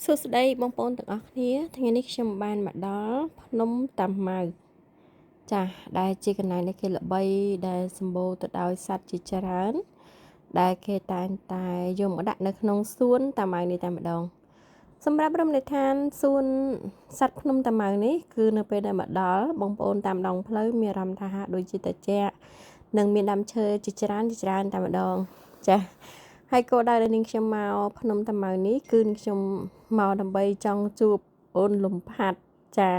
សួស្តីបងប្អូនទាំងអស់គ្នាថ្ងៃនេះខ្ញុំបានមកដល់ភ្នំតាម៉ៅចាស់ដែលជាកន្លែងដែលគេល្បីដែលសម្បូរទៅដោយសត្វជាច្រើនដែលគេតែងតែយកមកដាក់នៅក្នុងសួនតាម៉ៅនេះតែម្ដងសម្រាប់រមណីយដ្ឋានសួនសត្វភ្នំតាម៉ៅនេះគឺនៅពេលដែលមកដល់បងប្អូនតាមដងផ្លូវមានអារម្មណ៍ថាហាក់ដូចជាត្រជាក់និងមានដើមឈើជាច្រើនជាច្រើនតែម្ដងចា៎ហើយគោលដៅដែលនាងខ្ញុំមកភ្នំតាម៉ៅនេះគឺនាងខ្ញុំមកដើម្បីចង់ជួបអូនលំផាត់ចា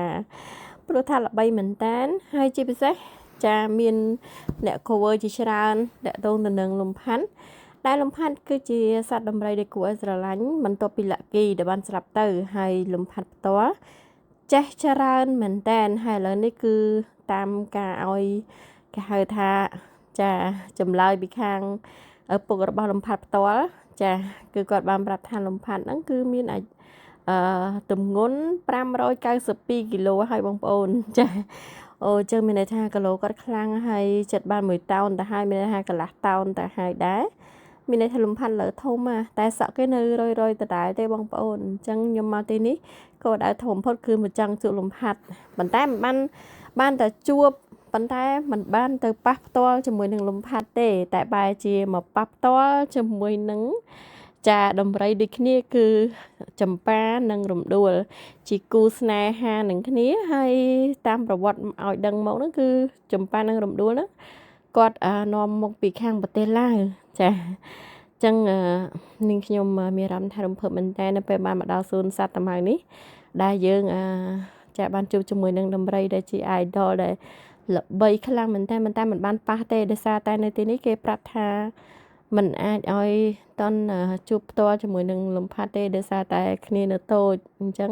ព្រោះថាល្បីមែនតើហើយជាពិសេសចាមានអ្នក cover ជាច្រើនតាក់ទងទៅនឹងលំផាត់ដែលលំផាត់គឺជាសត្វដំរីដែលគួរឲ្យស្រឡាញ់បន្ទាប់ពីលក្ខីដែលបានស្លាប់ទៅហើយលំផាត់ផ្ទាល់ចេះច្រើនមែនតើហើយឥឡូវនេះគឺតាមការឲ្យគេហៅថាចាចម្លើយពីខាងឪពុករបស់លំផាត់ផ្ទាល់ចាគឺគាត់បានប្រាប់ថាលំផាត់ហ្នឹងគឺមានអាចអឺទម្ងន់592គីឡូហើយបងប្អូនចាអូចឹងមានន័យថាគីឡូគាត់ខ្លាំងហើយចិត្តបាន1តោនទៅហើយមានន័យថាកន្លះតោនទៅហើយដែរមានន័យថាលំផាត់លើធំណាតែសក់គេនៅរយរយដដែលទេបងប្អូនអញ្ចឹងខ្ញុំមកទីនេះក៏ដៅធំបំផុតគឺមកចង់ជួបលំផាត់ប៉ុន្តែមិនបានបានតែជួបប៉ុន្តែមិនបានទៅប៉ះផ្ទាល់ជាមួយនឹងលំផាត់ទេតែបែរជាមកប៉ះផ្ទាល់ជាមួយនឹងចាដំរីដូចគ្នាគឺចម្ប៉ានិងរំដួលជាគូស្នេហានឹងគ្នាហើយតាមប្រវត្តិឲ្យដឹងមកហ្នឹងគឺចម្ប៉ានិងរំដួលហ្នឹងគាត់នាំមកពីខាងប្រទេសឡាវចាចឹងនាងខ្ញុំមានអារម្មណ៍ថារំភើបមែនតើនៅពេលបានមកដល់សួនសត្វតាម៉ៅនេះដែលយើងចាបានជួបជាមួយនឹងដំរីដែលជា idol ដែលល្បីខ្លាំងមែនតើមិនតែមិនបានប៉ះទេដោយសារតែនៅទីនេះគេប្រាប់ថាมันអាចឲ្យតន់ជួបផ្ទាល់ជាមួយនឹងលំផាត់ទេដោយសារតែគ្នានៅតូចអញ្ចឹង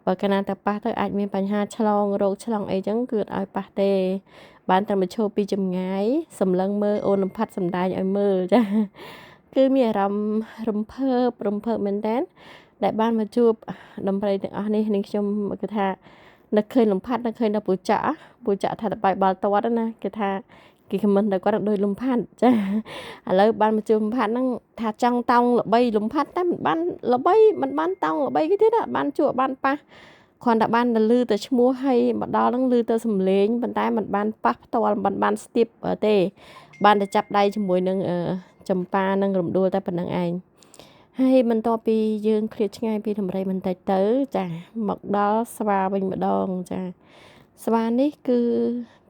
បើកាលណាតែប៉ះទៅអាចមានបញ្ហាឆ្លងរោគឆ្លងអីចឹងគឺអត់ឲ្យប៉ះទេបានតែមកឈរពីចម្ងាយសម្លឹងមើលអូនលំផាត់សំដែងឲ្យមើលចាគឺមានអារម្មណ៍រំភើបរំភើបមែនតើដែលបានមកជួបដំរីទាំងអស់នេះនឹងខ្ញុំគឺថានឹកឃើញលំផាត់នឹកឃើញដល់ពូចាក់ពូចាក់ថាតបាយបាល់ទាត់ណាគេថាគេខមមិនដល់គាត់ដូចលំផាត់ចាឥឡូវបានមកជួបលំផាត់ហ្នឹងថាចង់តោងល្បីលំផាត់តែមិនបានល្បីមិនបានតោងល្បីគេទៀតបានជួបបានប៉ះគ្រាន់តែបានទៅលឺតែឈ្មោះហើយមកដល់ហ្នឹងលឺទៅសំឡេងប៉ុន្តែមិនបានប៉ះផ្ទាល់មិនបានស្ទាបទេបានតែចាប់ដៃជាមួយនឹងចម្ប៉ានិងរំដួលតែប៉ុណ្្នឹងឯងហើយបន្ទាប់ពីយើងឃ្លាតឆ្ងាយពីដំរីបន្តិចទៅចាមកដល់ស្វាវិញម្ដងចាស្វានេះគឺ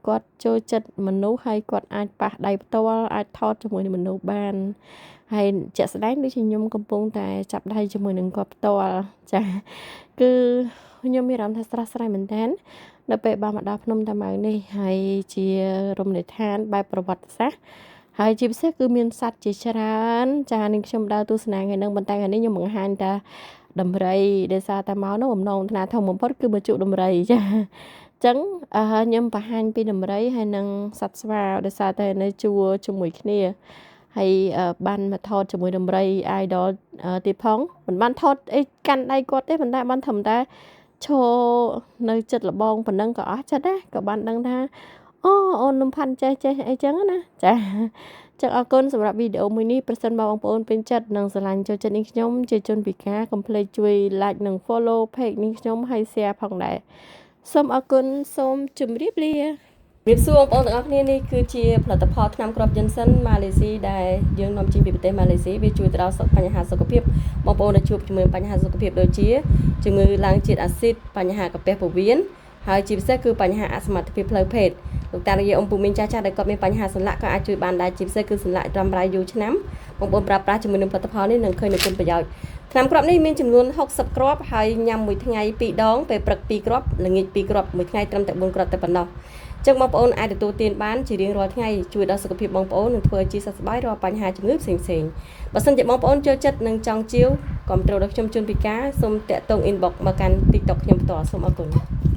គាត់ចូលចិត្តមនុស្សហើយគាត់អាចប៉ះដៃផ្ទាល់អាចថតជាមួយនឹងមនុស្សបានហើយជាក់ស្ដែងដូចជាខ្ញុំកំពុងតែចាប់ដៃជាមួយនឹងគាត់ផ្ទាល់ចាគឺខ្ញុំមានអារម្មណ៍ថាស្រស់ស្រាយមែនទែននៅពេលបានមកដល់ភ្នំតាម៉ៅនេះហើយជារមណីយដ្ឋានបែបប្រវត្តិសាស្ត្រហើយជាពិសេសគឺមានសត្វជាច្រើនចានឹងខ្ញុំដើរទស្សនាថ្ងៃហ្នឹងប៉ុន្តែថ្ងៃនេះខ្ញុំបង្ហាញតែដំរីដោយសារតែមកនោះបំណងថ្នាធំបំផុតគឺមកជួបដំរីចាចឹងខ្ញុំបង្ហាញពីដំរីហើយនិងសត្វស្វាដោយសារតែនៅជួរជាមួយគ្នាហើយបានមកថតជាមួយដំរី idol ទៀតផងមិនបានថតអីកាន់ដៃគាត់ទេប៉ុន្តែបានធម្មតាឈរនៅចិត្តលបងប៉ុណ្ណឹងក៏អស់ចិត្តដែរក៏បានដឹងថាអូអូនលំផាន់ចេះចេះអីចឹងណាចាចឹងអរគុណសម្រាប់វីដេអូមួយនេះប្រសិនបើបងប្អូនពេញចិត្តនិងស្រឡាញ់ចូលចិត្តនាងខ្ញុំជាជនពិការកុំភ្លេចជួយ like និង follow page នាងខ្ញុំហើយ share ផងដែរសូមអរគុណសូមជម្រាបលា ជំរាបសួរបងប្អូនទាំងអស់គ្នានេះគឺជាផលិតផលថ្នាំគ្រាប់យិនសិនម៉ាឡេស៊ីដែលយើងនាំចេញពីប្រទេសម៉ាឡេស៊ីវាជួយទៅដល់បញ្ហាសុខភាពបងប្អូនដែលជួបជាមួយបញ្ហាសុខភាពដូចជាជំងឺឡើងជាតិអាស៊ីតបញ្ហាកាពះពោះវៀនហើយជាពិសេសគឺបញ្ហាអសមត្ថភាពផ្លូវភេទលោកតាលោកយាយអ៊ំពូមីងចាស់ចាស់ដែលគាត់មានបញ្ហាសន្លាក់ក៏អាចជួយបានដែរជាពិសេសគឺសន្លាក់រ៉ាំរ៉ៃយូរឆ្នាំបងប្អូនប្រើប្រាស់ជាមួយនឹងផលិតផលនេះនឹងឃើញនូវគុណប្រយោជន៍ថ្នាំគ្រាប់នេះមានចំនួន60គ្រាប់ហើយញ៉ាំមួយថ្ងៃ2ដងពេលព្រឹក2គ្រាប់ល្ងាច2គ្រាប់មួយថ្ងៃត្រឹមតែ4គ្រាប់តែប៉ុណ្ណោះចឹងបងប្អូនអាចទទួលទានបានជារៀងរាល់ថ្ងៃជួយដល់សុខភាពបងប្អូននិងធ្វើឲ្យជាសះស្បើយរាល់បញ្ហាជំងឺផ្សេងៗបើសិនជាបងប្អូនចូលចិត្តនិងចង់ជាវគាំទ្រដល់ខ្ញុំជនពិការសូមតាក់ទង inbox មកកាន់ TikTok ខ្ញុំផ្ទាល់សូមអរគុណ។